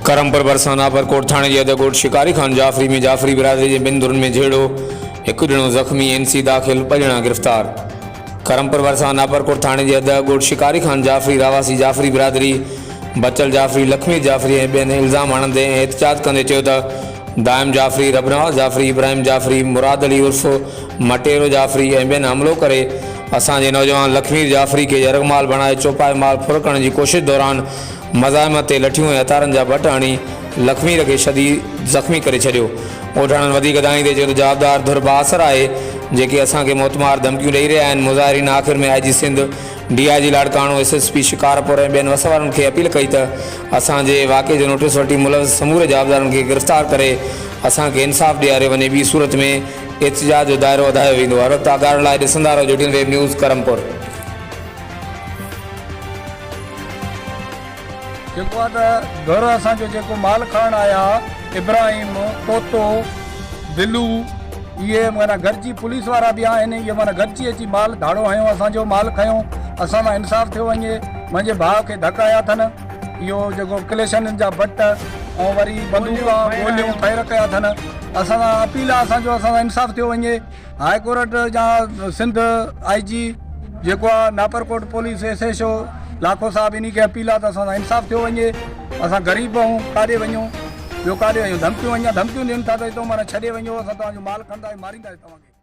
ڪرمپور ڀرسان ناپرڪوٽ ٿاڻي جي حد ڳوٺ شڪاري خان جعفري ۾ جعفري برادري جي ٻن ڌرين ۾ جهيڙو، هڪ ڄڻو زخمي، اين سي داخل، ٻه ڄڻا گرفتار. ڪرمپور ڀرسان ناپرڪوٽ ٿاڻي جي حد ڳوٺ شڪاري خان جعفري رهواسي جعفري برادري بچل جعفري، لکمير جعفري ۽ ٻين الزام هڻندي ۽ احتجاج ڪندي چيو ته دائم جعفري، ربنواز جعفري، ابراهيم جعفري، مراد علي عرف مٽيرو جعفري ۽ ٻين حملو ڪري اسان جي نوجوان لکمير جعفري کي يرغمال بڻائي چوپائي مال ڦر ڪرڻ جي ڪوشش دوران مزاحمت تي لٺيون ۽ هٿارن جا بٽ هڻي لکمير کي شديد زخمي ڪري ڇڏيو. ڳوٺاڻن وڌيڪ دانهيندي چيو ته جوابدار ڌر بااثر آهي، جيڪي اسان کي موتمار ڌمڪيون ڏئي رهيا آهن. مظاهرين آخر ۾ I G Sindh, D I G Larkana, S S P Shikarpur ۽ ٻين وس وارن کي اپيل ڪئي ته اسان جي واقعي جو نوٽيس وٺي ملوث سموري جوابدارن کي گرفتار ڪري اسان کي انصاف ڏياريو وڃي ٻي صورت ۾ احتجاج جو دائرو وڌايو ويندو. هر وقت آگاهه رهڻ لاء ڏسندا رهو جوٽين ويب نيوز ڪرمپور. جيڪو آ ته گهر اسان جو جيڪو مال کڻڻ آيا ابراهيم، طوطو، دلو اهي معنيٰ گڏجي پوليس وارا به آهن اهي معنيٰ گڏجي اچي مال ڌاڙو هنيو اسان جو مال کنيو اسان سان انصاف ٿيو وڃي منهنجي ڀاء کي ڌڪ آيا اٿن اهو جيڪو ڪليشنن جا بٽ ۽ وري بندوقا گوليون فائر ڪيا اٿن اسان سان اپيل آ اسان جو اسان سان انصاف ٿيو وڃي. هاء ڪورٽ جا سنڌ آء جي جيڪو آ Naparkot police S H O Lakho صاحب انهي کي اپيل آ ته اسان سان انصاف ٿيو وڃي اسان غريب آهون ڪاڏي وڃون ٻيو ڪاڏي وڃون ڌمڪيون اڃا ڌمڪيون ڏين ٿا ته هتو معنيٰ ڇڏي وڃو اسان توهان جو مال کڻنداسين مارينداسين توهان کي.